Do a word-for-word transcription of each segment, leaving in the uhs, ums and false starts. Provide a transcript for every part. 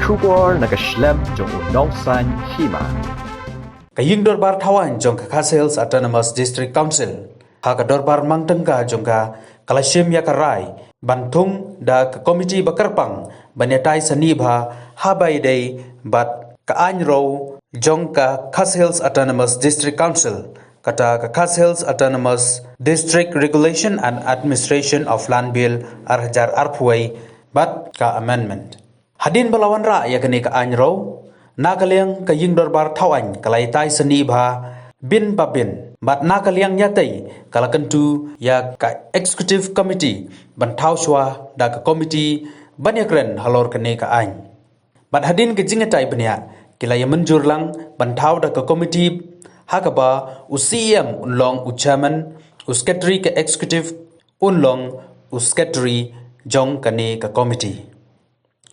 Khubor na ka shlem jong u nongsan hima. Ka Ïing Dorbar Thawaiñ jong ka Khasi Hills Autonomous District Council, ha ka dorbar mang tyngka jong ka, ka la shim ïa ka rai ban thung da ka komiti ba kyrpang ban ïatai sani bha ha ba ïadei bad ka aiñ rew jong ka Khasi Hills Autonomous District Council, kata ka Khasi Hills Autonomous District Regulation and Administration of Land Bill ar hajar arphew wei bad ka amendment. Hadien ba la wanrah ïa kane ka aiñ rew, na ka liang ka Ïing Dorbar Thawaiñ ka la ïatai sani bha bin pa bin, bad na ka liang ïatei ka la kyntu ïa ka Executive Committee ban thaw shuwa da ka komiti ban ïakren halor kane ka aiñ. Bad hadien ka jingïatai bniah, ki la ïa mynjur lang ban thaw da ka komiti, ha kaba u C E M un long u chairman, u secretary ka executive un long u secretary jong kane ka komiti.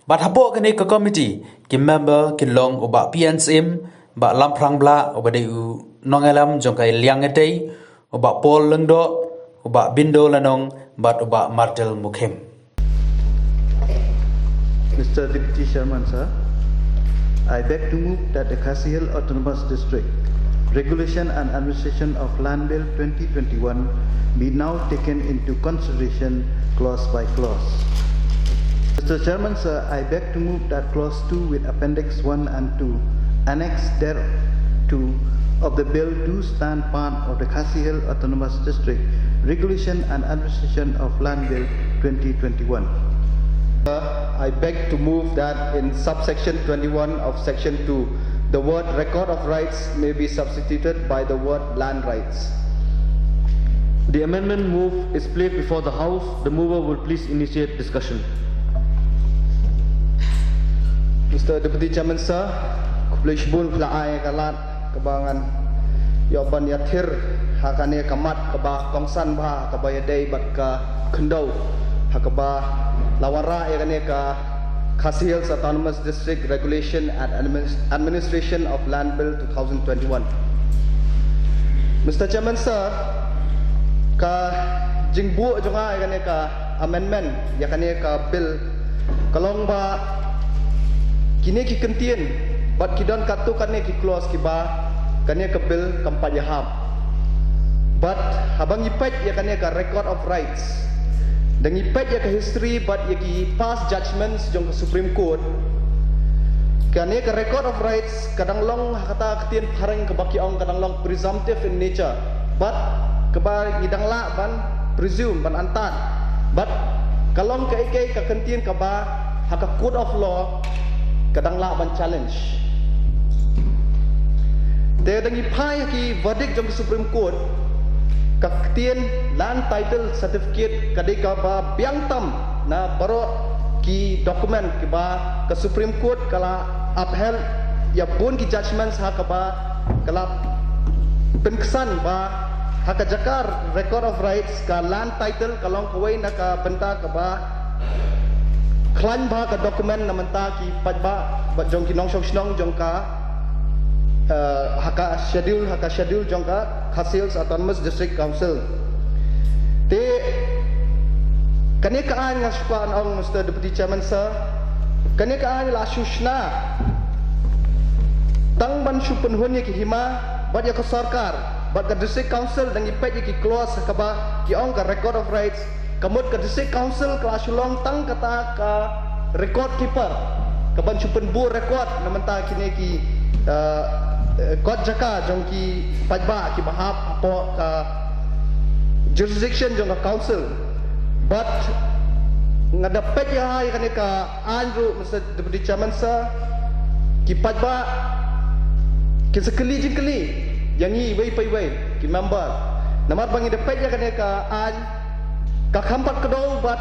Bad hapoh kane ka komiti, ki member ki long u Bah P N Syiem, Bah Lamphrang Blah, uba dei u nongïalam jong ka liang ïatei, u Bah Paul Lyngdoh, u Bah Bindo Lanong, bad u Bah Martel Mukhim. Mister Deputy Chairman, sir, I beg to move that the Khasi Hills Autonomous District Regulation and Administration of Land Bill twenty twenty-one be now taken into consideration clause by clause. Mister Chairman, sir, I beg to move that clause two with appendix one and two, annex thereto of the bill do stand part of the Khasi Hills Autonomous District Regulation and Administration of Land Bill twenty twenty-one. Uh, I beg to move that in subsection twenty-one of section two, the word record of rights may be substituted by the word land rights. The amendment move is placed before the House. The mover will please initiate discussion. Mister Deputy Chairman, sir, khublei shibun phi la ai ka lad kaba ngan ïoh ban ïathir ha kane ka mat kaba kongsan bha, kaba ïadei bad ka khyndew ha kaba la wanrah ïa kane ka Khasi Hills Autonomous District Regulation and Adminis-, Administration of Land Bill two thousand twenty-one. Mister Chairman, sir, ka jingbuh jong nga ïa kane ka amendment ïa kane ka bill ka long ba kine ki kyntien bad ki don katto katne ki clause kiba kane ka bill kam pat ïahap. Bad haba ngi peit ïa kane ka record of rights, da ngi peit ïa ka history bad ïa ki past judgments jong ka Supreme Court, kane ka record of rights ka dang long ha kata ka ktien phareng kaba ki ong ka dang long presumptive in nature. Bad kaba ngi dang lah ban presume, ban antad. Bad ka long kaei kaei ka kyntien kaba ha ka court of law ka dang lah ban challenge. Te da ngi phai ha ki verdict jong ka Supreme Court, ka ktien land title certificate ka dei kaba biang tam na baroh ki document kiba ka Supreme Court ka la upheld ïa bun ki judgments ha kaba ka la pynksan ba ha ka jaka record of rights ka land title ka long kawei na ka bynta kaba khlaiñ bha ka document na bynta ki paidbah bad jong ki nongshong shnong jong ka, eh, ha ka schedule, ha ka schedule jong ka Khasi Hills Autonomous District Council. Te kane ka aiñ nga shu kwah ban ong, Mister Deputy Chairman, sir, kane ka aiñ la shu shna tang ban shu pynhun ïa ki hima bad ïa ka sorkar bad ka District Council. Da ngi peit ïa ki clause kaba ki ong ka record of rights, ka mut ka District Council ka la shu long tang kata ka record keeper kaban shu pynbuh record na bynta kine ki, eh, eh, kot jaka jong ki paidbah kiba hap hapoh ka jurisdiction jong ka council. Bad nga da peit ïa ha ïa kane ka aiñ ruh, Mister Deputy Chairman, sir, ki paidbah kin sa kylli jingkylli ïa ngi iwei pa iwei ki member. Namar ba ngi da peit ïa kane ka aiñ ka kham pat kdew bad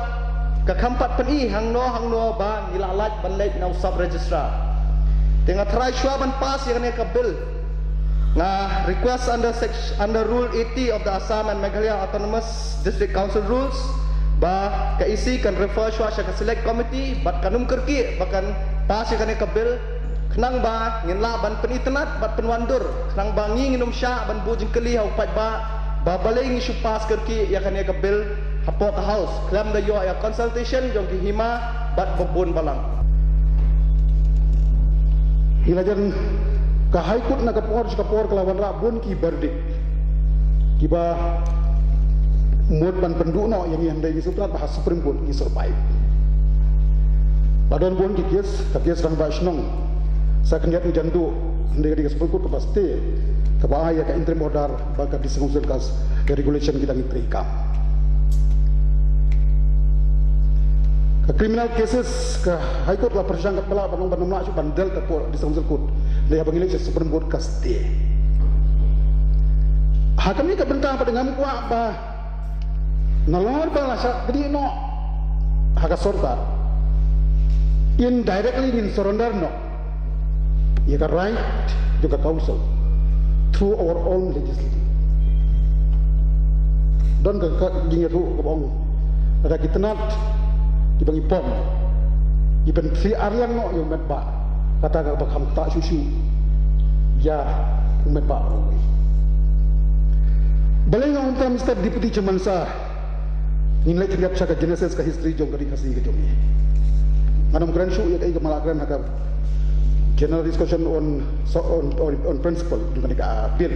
ka kham pat pyni hangno hangno ba ngi la lait ban leit na u sub registrar. Te nga tharai shuwa ban pass ïa kane ka bill, nga request under sec-, under Rule eighty of the Assam and Meghalaya Autonomous District Council Rules ba ka E C kan refer shuwa sha ka Select Committee bad kan ym kyrkieh ba kan pass ïa kane ka bill, khnang ba ngin lah ban pynitynnad bad pynwandur, khnang ba ngi ngin ym shah ban buh jingkylli ha u paidbah ba balei ngi shu pass kyrkieh ïa kane ka bill hapoh ka House khlem da ïoh ïa consultation jong ki hima bad ba bun balang. Ngi la jan ka High Court na ka por sha ka por ka la wanrah bun ki verdict kiba mut ban pynduh noh ïa ngi, hynrei ngi sngewtynnat ba ha Supreme Court ngi survive. La don bun ki case, ka case Rangbah Shnong sa khyndiat ngi jan duh, hynrei ka dei ka Supreme Court kaba stay, kaba ai ïa ka interim order ba ka District Council ka regulation kita ngi trei kam. Ka criminal cases ka High Court la pyrshang katba lah ban ong ban ym lah shuh ban deal hapoh District Council Court. Hynrei haba ngi leit sha Supreme Court ka stay. Ha kane ka bynta pat ngam kwah ba nalor ba la shah kdih noh ha ka sorkar, indirectly ngin surrender noh ïa ka right jong ka council through our own legislative. Don ka, ka jingïathuh kaba ong lada ki tnat kiba ngi pom, ngi pyntrei arliang noh ïa u met ba, kata kaba kham ktah shuh shuh ïa u met ba. Balei nga ong kumta, Mister Deputy Chairman Sir? Ngin leit khyndiat sha ka genesis, ka history jong ka Ri Khasi ka jong ngi. Ngan ym kren shuh ïa kaei kaba la kren ha ka general discussion on, so, on, on, on principle jong kane ka bill.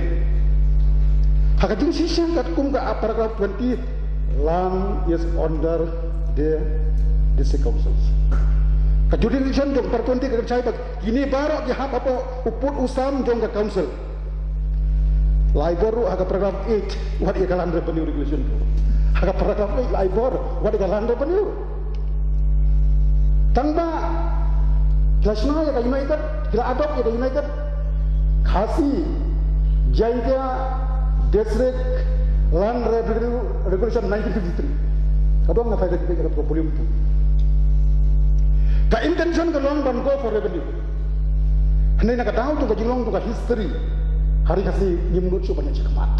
Ha ka jingshisha katkum ka paragraph twenty, land is under the district councils. Ka jurisdiction jong paragraph twenty ka kynshai ba kine baroh ki hap hapoh u pud u sam jong ka council. La ai bor ruh ha ka paragraph eight wat ïa ka Land Revenue Regulation ruh. Ha ka paragraph eight la ai bor wat ïa ka Land Revenue. Tang ba ki la shna ïa ka United, ki la adopt ïa ka United Khasi Jaintia District Land Revenue Regulation nineteen fifty-three. Ka dang nga phai da ka volume two. Ka intention ka long ban go for revenue. Hynrei na ka daw jong ka jinglong jong ka history, ha Ri Khasi ngim nud shuh ban ïaid shakhmat.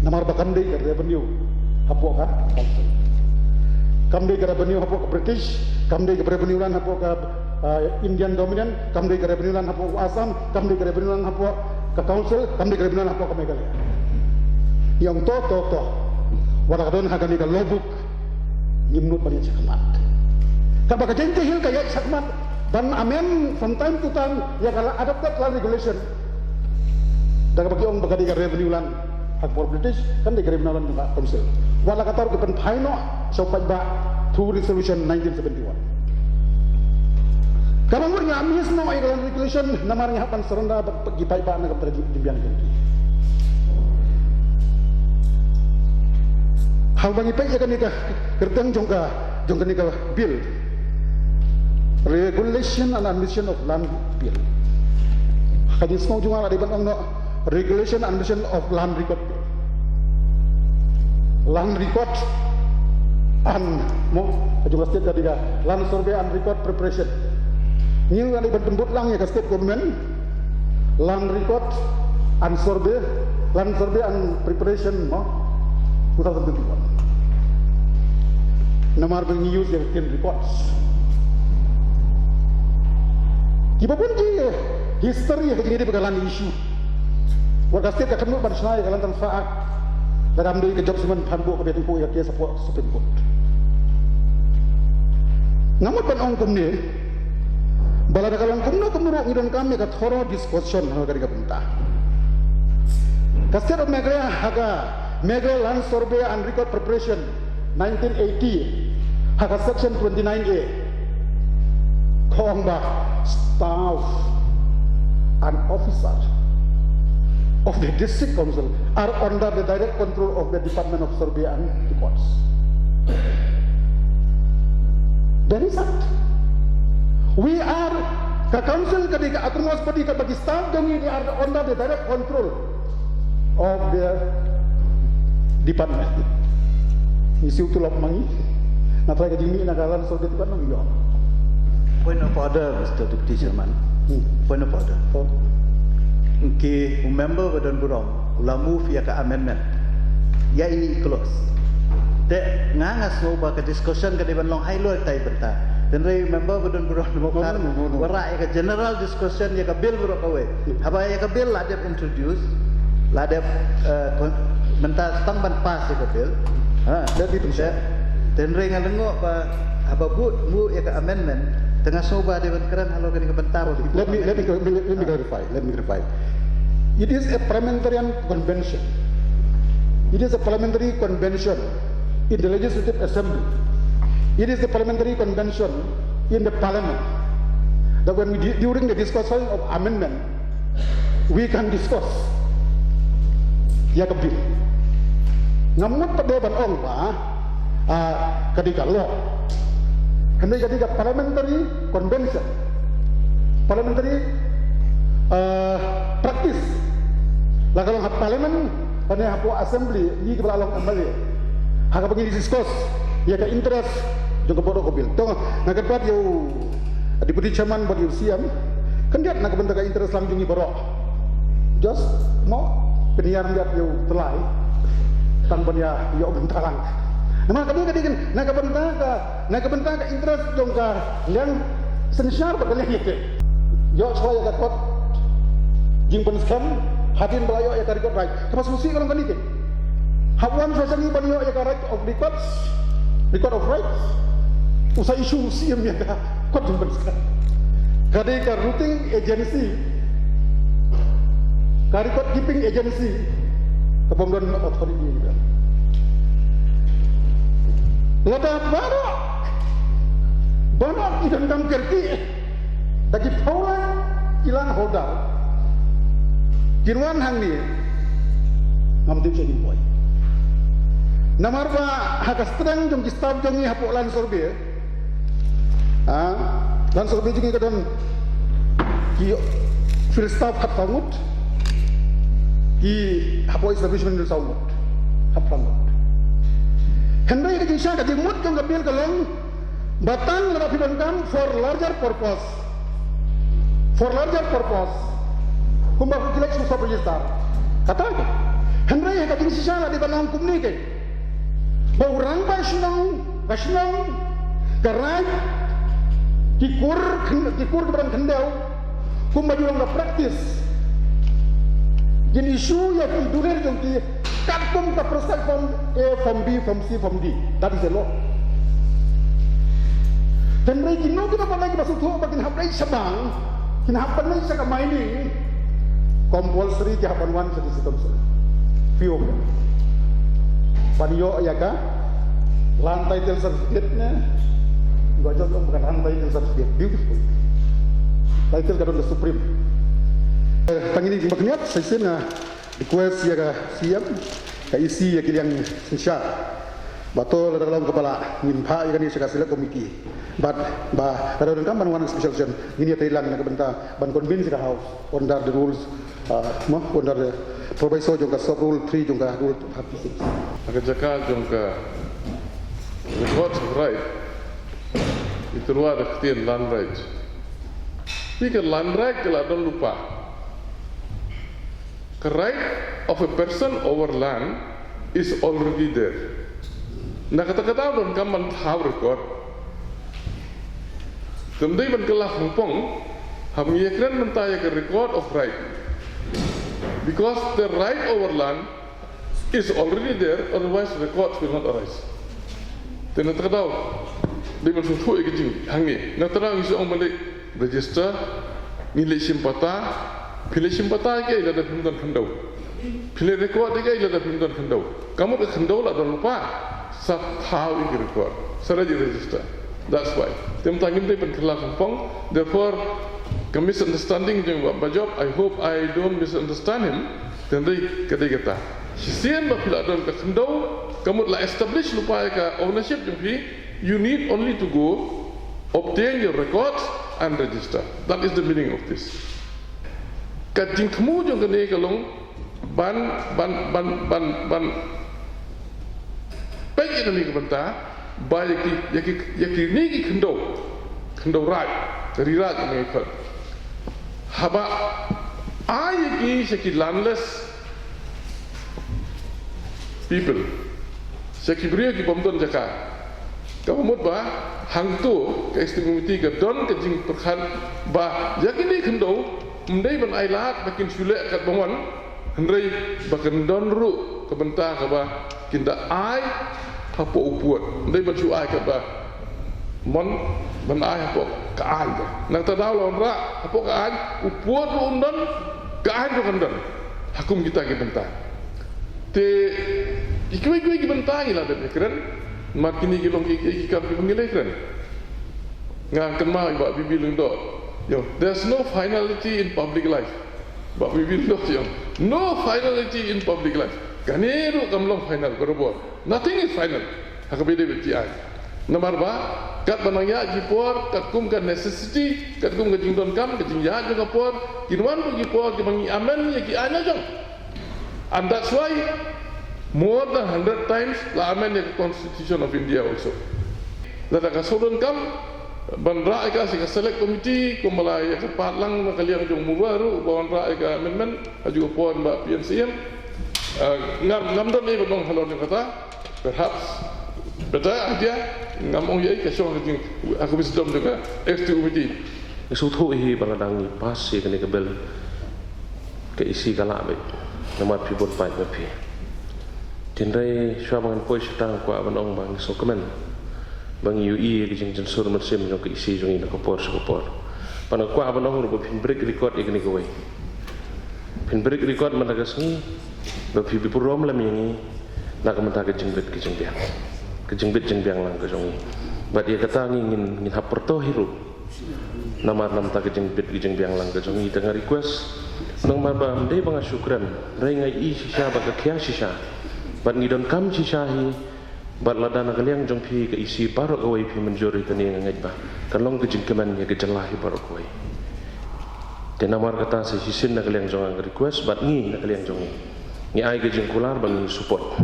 Namar ba kam dei ka revenue hapoh ka council. Kam dei ka revenue hapoh ka British, kam dei ka revenue land hapoh ka, ah, Indian Dominion, kam dei ka revenue land hapoh Assam, kam dei ka revenue land hapoh ka council, kam dei ka revenue land hapoh ka Meghalaya. Ïa ong to, to, to. Wat la ka don ha kane ka law book, ngim nud ban ïaid shakhmat. Katba ka Jaintia Hills ka ïaid shakhmat ban amend from time to time ïa ka adopted land regulation. Da kaba ki ong ba ka dei ka revenue land ha ka por British, kam dei ka revenue land jong ka council. Wat la katta ruh ki pynphai noh sha u paidbah through resolution nineteen seventy-one. Kaba mut nga amaze noh ïa ka land regulation namar ngi hap ban surrender bad ki paidbah na ka bynta ka jingbiang jong ki. Haba ngi peit ïa kane ka kyrteng jong ka, jong kane ka bill, Regulation and Admission of Land Bill. Ha ka jingsngew jong nga la dei ban ong noh Regulation and Admission of Land Record Bill. Land Record and, mo, ka jong ka state ka dei ka Land Survey and Record Preparation. Ngi la dei ban pynbud lang ïa ka state government Land Record and Survey, Land Survey and Preparation, mo, two thousand twenty-one. Namar ba ngi use ïa ka ktien records. Kiba bun ki history ha ka jingïadei bad ka land issue. Wat ka state ka kynnoh ban shna ïa ka Land Transfer Act, lada kam dei ka judgment phan buh kaba tyngkhuh ïa ka case hapoh Supreme Court. Nga mut ban ong kumne, ba lada ka long kumno kumno ruh ngi donkam ïa ka thorough discussion ha kane ka bynta. Ka State of Meghalaya ha ka Meghalaya Land Survey and Record Preparation nineteen eighty, ha ka section twenty-nine A, ka ong ba staff and officer of the district council are under the direct control of the Department of Survey and Records. Very sad. We are, ka council ka dei ka autonomous body, ka bagi staff jong ngi, they are under the direct control of the department. Ngi siew tulop ma ngi. Nga trai ka jingmih na ka Land Survey Department, ïoh. Point of order, Mister Deputy Chairman. Hmm. Point of order. Oh. Ki u member ba don burom u la move ïa ka amendment ïa ine i clause. Te nga nga sngew ba ka discussion ka dei ban long ha i loi tai bynta. Hynrei member ba don burom, no, no, no, no, no, wanrah ïa ka general discussion ïa ka bill baroh kawei. Haba ïa ka bill la dep introduce, la dep, eh, kon-, mynta tang ban pass ïa ka bill. Ha, dep i pynshai. Te, te hynrei nga lyngngoh ba haba bud move ïa ka amendment, Tang sngewbha dei ban kren halor kane ka bynta ruh. Let me, let me, let me clarify. Let me clarify. It is a parliamentarian convention. It is a parliamentary convention in the Legislative Assembly. It is the parliamentary convention in the Parliament. That when we, during the discussion of amendment, we can discuss ïa ka bill. Ngam mut pat de ban ong ba, ah, ka dei ka law. Hynrei ka dei ka parliamentary convention, parliamentary, ah, practice. La ka long ha parliament, lane hapoh assembly, ngi kiba la long M L A, ha kaba ngi discuss ïa ka interest jong ka baroh ka bill. To nga kyrpad ïa u Deputy Chairman bad ïa u C M, khyndiat na ka bynta ka interest lang jong ngi baroh. Just mo pynïar ïa u Tlai, tang ban ïa ïoh bynta lang. Namar ka dei ka dei na ka bynta ka, na ka bynta ka interest jong ka liang synshar bad ka liang ïeit. Ïoh shuwa ïa ka kot jingpynskhem hadien ba la ïoh ïa ka record right. Kaba sngewsih ka long kane. Hap wan shuwa sha ngi ban ïoh ïa ka right of records, record of rights. U sa issue u C M ïa ka kot jingpynskhem. Ka dei ka routing agency, ka record keeping agency, ka bym don authority. Lada baroh, baroh ki donkam kyrkieh da ki phew lai ki land holder kin wan hangne, ngam tip sha kin poi. Namar ba ha ka strength jong ki staff jong ngi hapoh Land Survey, ah, Land Survey jong ngi ka don ki field staff khatsaw ngut, ki hapoh establishment saw ngut, khatphra ngut. Hynrei ka jingshisha ka jingmut jong ka bill ka long ba tang lada phi donkam for larger purpose. For larger purpose. Kumba ki leh sub register. Kata ka. Hynrei ha ka jingshisha la dei ban ong kumne kein. Ba u rangbah shnong, ka shnong, ka raid, ki kur, khyn-, ki kur kiba dang khyndew, kumba ju long ka practice, kin issue ïa ki dulir jong ki katkum ka prescribed form A, form B, form C, form D. That is the law. Hynrei kino kino kiba sngewthuh ba kin hap leit shabar, kin hap ban leit sha ka mining, compulsory ki hap ban wan sha District Council. P O. Ban ïoh ïa ka land title certificate ne. Ba jot ong ka land title certificate. Beautiful. Title ka don ka supreme. Eh, tang ine ba khyndiat, sa shisien nga request ïa ka C M, ka E C ïa ki liang synshar, ba to lada ka long kaba lah ngin phah ïa kane sha ka select committee. Bad ba lada donkam ban wan special session, ngin ïatrei lang na ka bynta ban convince ka House under the rules, uh, mo, under the proviso jong ka sub rule three jong ka rule thirty-six. Ha ka jaka jong ka record of right, i tyrwa da ka ktien land right. Te ka land right ka la don lypa. Ka right of a person over land is already there. Na kata ka daw donkam ban thaw record. Te ym dei ban kylla pong pong haba ngi ïakren mynta ïa ka record of right. Because the right over land is already there, otherwise records will not arise. Te na kata ka daw dei ban sngewthuh ïa ka jing hangne. Na kata ka daw ngi shu ong ban leit register, ngi leit shim patta, phi leit shim patta ïa kaei lada phim don khyndew? Phi leit record ïa kaei lada phim don khyndew? Ka mut ka khyndew la don lypa, sa thaw ïa ki record, sa leit register. That's why. Te mynta ngim dei ban kylla pong pong, therefore ka misunderstanding jong Bah Job, I hope I don't misunderstand him. Te hynrei ka dei kata. Shisien ba phi la don ka khyndew, ka mut la establish lypa ïa ka ownership jong phi, you need only to go obtain your records and register. That is the meaning of this. Ka jingthmu jong kane ka long ban, ban, ban, ban, ban peit ïa kane ka bynta ba ïa ki, ïa ki, ïa kine ki khyndew, khyndew raid, ri raid ïa kine ki khyndew. Haba ai ïa ki sha ki landless people, sha ki briew ki bym don jaka. Kaba mut ba hangto ka executive committee ka don ka jingpyrkhat ba ïa kine ki khyndew ym dei ban ai lad ba kin shu leh katba mon, hynrei ba kan don ruh ka bynta kaba kin da ai hapoh u pud. Ym dei ban shu ai katba Mon ban ai hapoh ka aiñ. Na kata daw la wanrah hapoh ka aiñ, u pud ruh un don, ka aiñ ruh kan don. Ha kum kita ki bynta. Te ki kiwei kiwei ki bynta ngi la dep ïakren. Namar kine ki long ki, ki, ki kam kiba ngi la ïakren. Nga kynmaw ïa i Bah B B Lyngdoh. Ïa, there's no finality in public life. Bah B B Lyngdoh ïa, no finality in public life. Kane ruh kam long final barabor. Nothing is final. Ha kaba ïadei bad ki aiñ. Namar ba katba nang ïaid ki por, katkum ka necessity, katkum ka jingdonkam, ka jingïaid jong ka por, kin wan ruh ki por kiba ngi amend ïa ki aiñ la jong. And that's why more than hundred times la amend ïa ka Constitution of India also. Lada ka shu donkam ban rah ïa ka sha ka Select Committee, kumba la ïa ka pat lang na ka liang jong u Murwa ruh ba wanrah ïa ka amendment ha kajuh ka por, Bah P N C M. Ah, ngam, ngam don ei ba ong halor jong kata. Perhaps better idea, ngam ong ïa ka shong ka jing, ha ka wisdom jong ka Executive Committee. Nga sngewthuh hi ba lada ngi pass ïa kane ka bill, ka E C ka lah beit. Namar phi bun paid ma phi. Hynrei shuwa ba ngan poi shata nga kwah ban ong ba nga sngewkmen ba ngi ïohi ïa ka jingjynsur mynsiem jong ka E C jong ngi na ka por sha ka por. Bad nga kwah ban ong ruh ba phin break record ïa kane kawei. Phin break record mynta ka sngi ba phi burom lem ïa ngi na ka bynta ka jingbit ka jingbiang, ka jingbit jingbiang lang ka jong ngi. Bad ïa kata ngi ngin, ngin hap pyrto hi ruh. Namar na ka bynta ka jingbit ka jingbiang lang ka jong ngi, te nga request, namar ba ym dei ba nga shu kren, hynrei nga ïohi shisha ba ka khia shisha. Bad ngi donkam shisha hi. Bad lada na ka liang jong phi ka E C baroh kawei phi mynjur ïa kane, nga ngeit ba kan long ka jingkmen ïa ka jylla hi baroh kawei. Te namar kata sa shisien na ka liang jong nga nga request, bad ngi na ka liang jong ngi, ngi ai ka jingkular ba ngin support.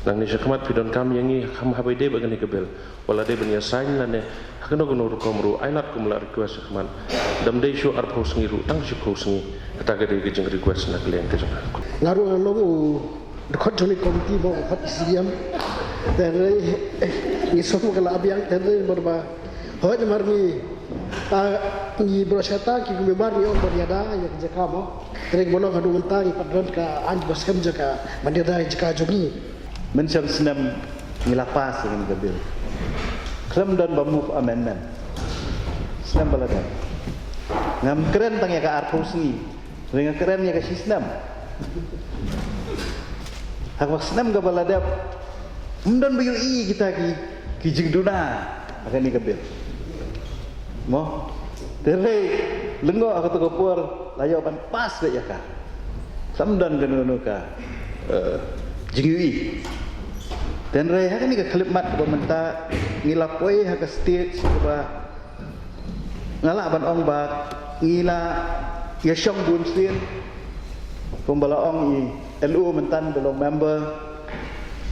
Nangne shakhmat phi donkam ïa ngi, kham haba ïadei bad kane ka bill, wat la dei ban ïa sign lane ha kano kano rukom ruh, ai lad kumba la request shakhmat. Da ym dei shu arphew sngi ruh, tang shiphew sngi. Kata ka dei ka jingrequest na ka liang ka jong nga. Nga ruh nga long u dkhot jong ka committee ba u khot E C M. Te hynrei ngi sngewthuh ka la biang, te hynrei namar ba, hooid, namar ngi, ah, ngi baroh shata ki member ngi ong ban ïada ïa ka jaka mo. Te hynrei ba long haduh mynta ngi pat don ka aiñ ba skhem jaka ban ïada ïa ka jaka jong ngi. Mynshem snem ngi la pass ïa kane ka bill. Khlem don ba move amendment. Snem ba la dep. Ngam kren tang ïa ka arphew sngi. Hynrei nga kren ïa ka shisnem. Ha kaba snem kaba la dep, ym don ba ïohi kita ki, ki jingduna ha kane ka bill. Mo? Te hynrei lyngngoh ha kato ka por la ïoh ban pass beit ïa ka. Khlem don kano kano ka, eh, jingïohi. Te hynrei ha kane ka khyllipmat kaba mynta ngi la poi ha ka stage kaba nga lah ban ong ba ngi la ïa shong bun sien, kumba la ong i L O mynta ba long member,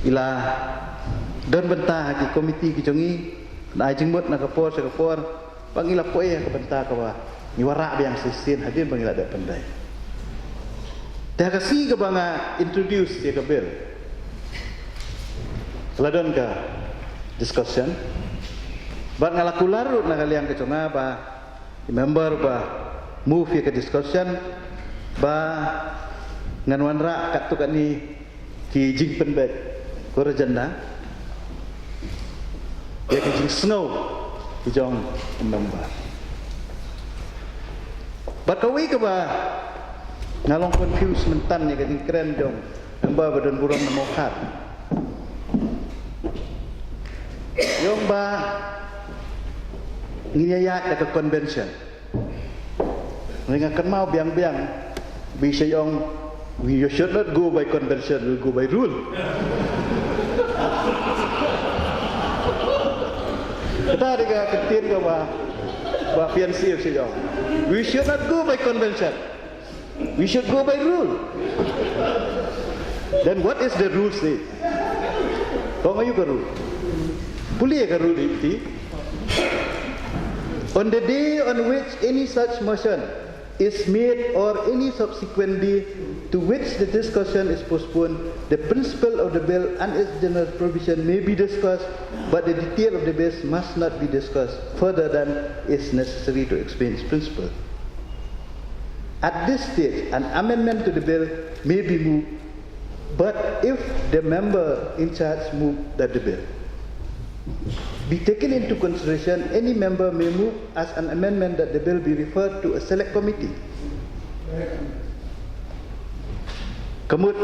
i la don bynta ha ki committee ki jong ngi, ban ai jingmut na ka por sha ka por, ba ngi la poi ha ka bynta kaba ngi wanrah biang shisien hadien ba ngi la dep pyndait. Te ha ka sngi kaba nga introduce ïa ka bill, la don ka discussion. Bad nga la kular ruh na ka liang ka jong nga ba i member ba move ïa ka discussion ba ngan wanrah katto katne ki jingpynbeit, ko agenda, ïa ki jingsngew ki jong u member. Bad kawei kaba nga long confuse mynta ïa ka jingkren jong u member ba don burom na Mawkhar. Ïa ong ba ngin ïa ïaid da ka convention. Nga kynmaw biang biang ba i sa ong, "We should not go by convention, we'll go by rule." Kata dei ka ktien kaba, ba P N C M sa ong, "We should not go by convention. We should go by rule." Then what is the rule say? Ko ong aïu ka rule? Pule ka rule dei, pule. "On the day on which any such motion is made or any subsequent day to which the discussion is postponed, the principle of the bill and its general provision may be discussed, but the detail of the bill must not be discussed further than is necessary to explain its principle. At this stage, an amendment to the bill may be moved, but if the member in charge move that the bill." be taken into consideration, any member may move as an amendment that the bill be referred to a select committee. Ka mut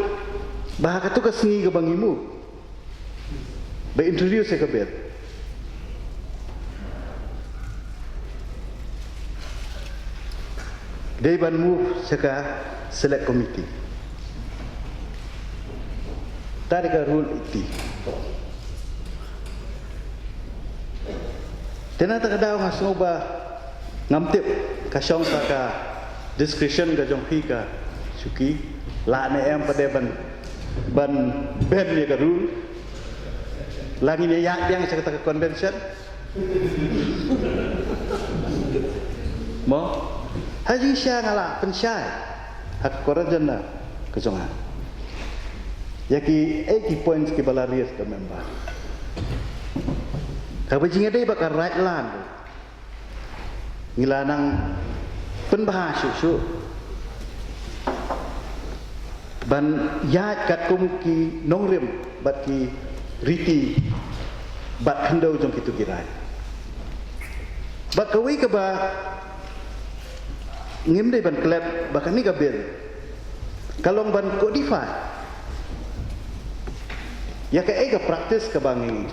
ba ha katu ka sngi kaba ngi move ba introduce ïa ka bill, dei ban move sha ka select committee. Kata dei ka rule eighty. Te na kata ka daw nga sngew ba ngam tip, ka shong sha ka discretion ka jong phi ka shuki, lah ne em pat dei ban, ban bend ïa ka rule. Lah ngin ïa ïaid biang sha kata ka convention. Mo? Ha jingshisha nga la pynshai ha ka agenda ka jong nga ïa ki, eh, ki points kiba la raise da member. Kaba jingïadei bad ka right land, ngi la nang pynbha shuh shuh ban ïaid katkum ki nongrim bad ki riti bad khyndew jong kitu ki raid. Bad kawei kaba ngim dei ban klet ba kane ka bill ka long ban codify ïa kaei ka practice kaba ngi,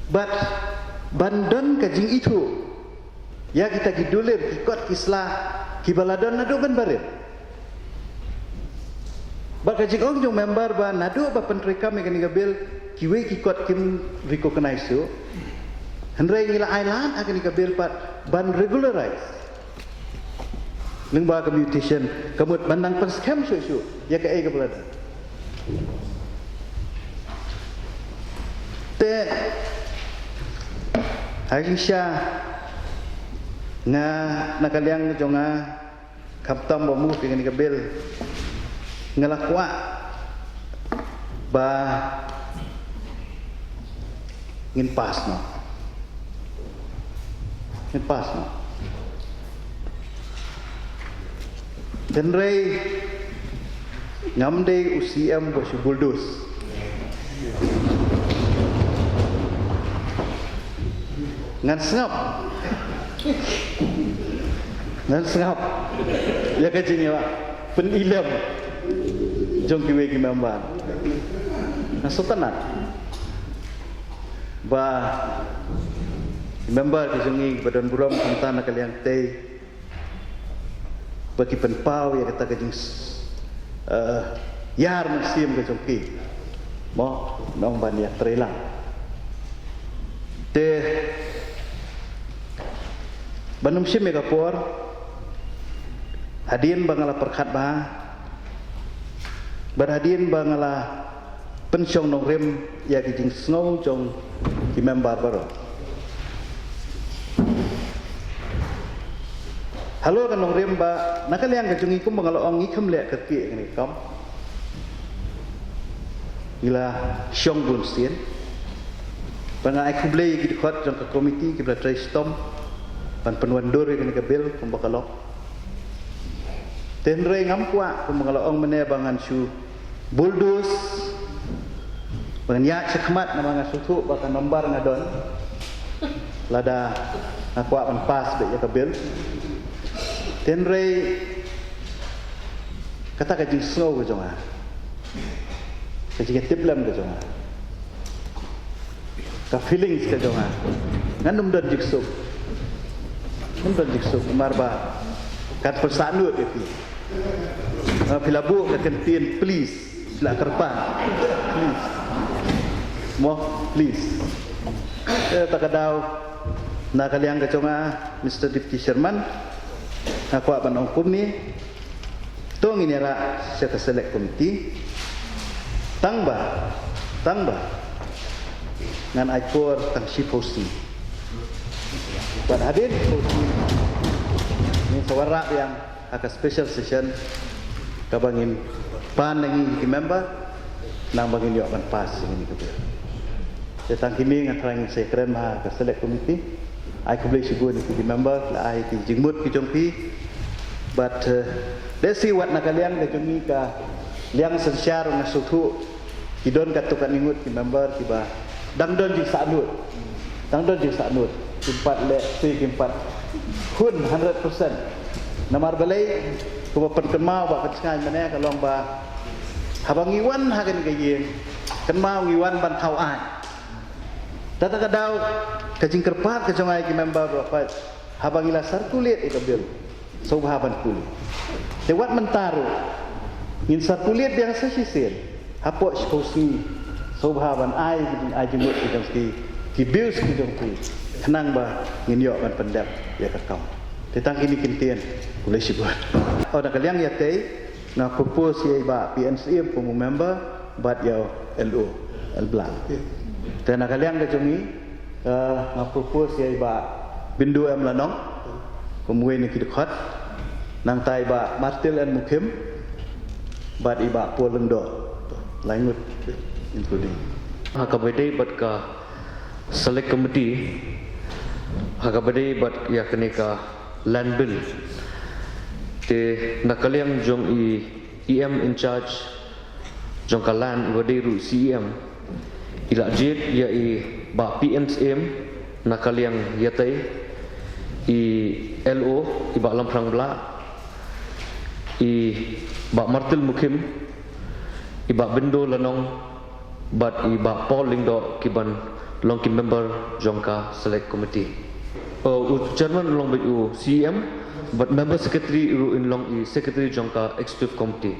bad ban don ka jingithuh ïa kita ki dulir, ki kot ki sla kiba la don naduh ban barit. Bad ka jingong jong member ba naduh ba pyntreikam ïa kane ka bill, kiwei ki kot kim recognize shuh. Hynrei ngi la ai lad ha kane ka bill pat ban regularize lyngba ka mutation, ka mut ban nang pynskhem shuh shuh ïa kaei kaba la don. Te ha jingshisha nga, na ka liang jong nga, khamtam ba move ïa kane ka bill, nga la kwah ba ngin pass noh. Ngin pass noh. Hynrei ngam dei u C M ba shu bulldoze. Ngan sngap. Ngan sngap ïa ka jingïaleh pynilem jong kiwei ki member. Nga sngewtynnat ba ki member ki jong ngi ba don burom khamtam na ka liang tei, ba ki pynpaw ïa kata ka jing, eh, ïar mynsiem ka jong ki, mo, nong ban ïatreilang. Te ban ym shim ïa ka por, hadien ba nga la pyrkhat bha, bad hadien ba nga la pynshong nongrim ïa ki jingsngew jong ki member baroh, halor ka nongrim ba na ka liang ka jong ngi, kumba nga la ong, ngi khlem leh kyrkieh ïa kane ka kam. Ngi la shong bunsien. Bad nga ai khublei ïa ki dkhot jong ka komiti kiba la trei shitom ban pynwandur ïa kane ka bill kumba ka long. Te hynrei ngam kwah, kumba nga la ong mynne, ba ngan shu bulldoze, ba ngan ïaid shakhmat, namar nga sngewthuh ba ka nombar nga don lada nga kwah ban pass beit ïa ka bill. Te hynrei kata ka jingsngew ka jong nga, ka jingïatiplem ka jong nga, ka feelings ka jong nga, ngan ym don jingsuk. Ngan ym don jingsuk namar ba kan pyrshah nud ïa phi. Ah, phi la buh ka kyntien please, phi la kyrpad, please. Mo, please. Eh, ta ka daw, na ka liang ka jong nga, Mister Deputy Chairman, nga kwah ban ong kumne. To ngin ïarah sha ka select committee. Tang ba, tang ba ngan ai por tang shiphew sngi. Bad hadien shiphew sngi ngin sa wanrah biang ha ka special session kaba ngin pan na ngi ki member, nang ba ngin ïoh ban pass ïa kane ka bill. Te tang kine nga thrang ngin sa ïakren ha ka select committee. Ai khublei shibun ïa ki member, la ai ki jingmut ki jong phi. Bad, eh, let's see, wat na ka liang ka jong ngi, ka liang synshar, nga sngewthuh Ki don katto katne ngut ki member kiba dang don jingsahnut. Dang don jingsahnut. Kim pat leh, te kim pat hun hundred percent. Namar balei, kumba pynkynmaw Bah Kynshngaiñ mynne ka long ba haba ngi wan ha kane ka ïing, kynmaw ngi wan ban thaw aiñ. Te kata ka daw, ka jingkyrpad ka jong nga ïa ki member baroh, haba ngi la circulate ïa ka bill, sngewbha ban pule. Te wat mynta ruh ngin circulate biang sa shisien, hapoh shiphew sngi, sngewbha ban ai ki jingai jingmut ki jong ki, ki views ki jong ki, khnang ba ngin ïoh ban pyndep ïa ka kam. Te tang kine ki ktien, khublei shibun. Oh, na ka liang ïatei, nga propose ïa i Bah P N Syiem kum u member, bad ïa u L O, L Blah. Te na ka liang ka jong ngi, eh, nga propose ïa i Bah Bindu M Lanong kum uwei na ki dkhot, nangta i Bah Martil N Mukhim, bad i Bah Paul Lyngdoh. Lai ngut, including. Ha kaba ïadei bad ka Select Committee, ha kaba ïadei bad ïa kane ka land bill, te na ka liang jong i E M in charge jong ka land, iba dei ruh C E M, i la jied ïa i Bah P N Syiem na ka liang ïatei, i L O, i Bah Lamphrang Blah, i Bah Martil Mukhim, i Bah Bindu Lanong, bad i Bah Paul Lyngdoh, ki ban long ki member jong ka Select Committee. Uh, u chairman long bad u C E M, bad member secretary ruh in long i secretary jong ka Executive Committee.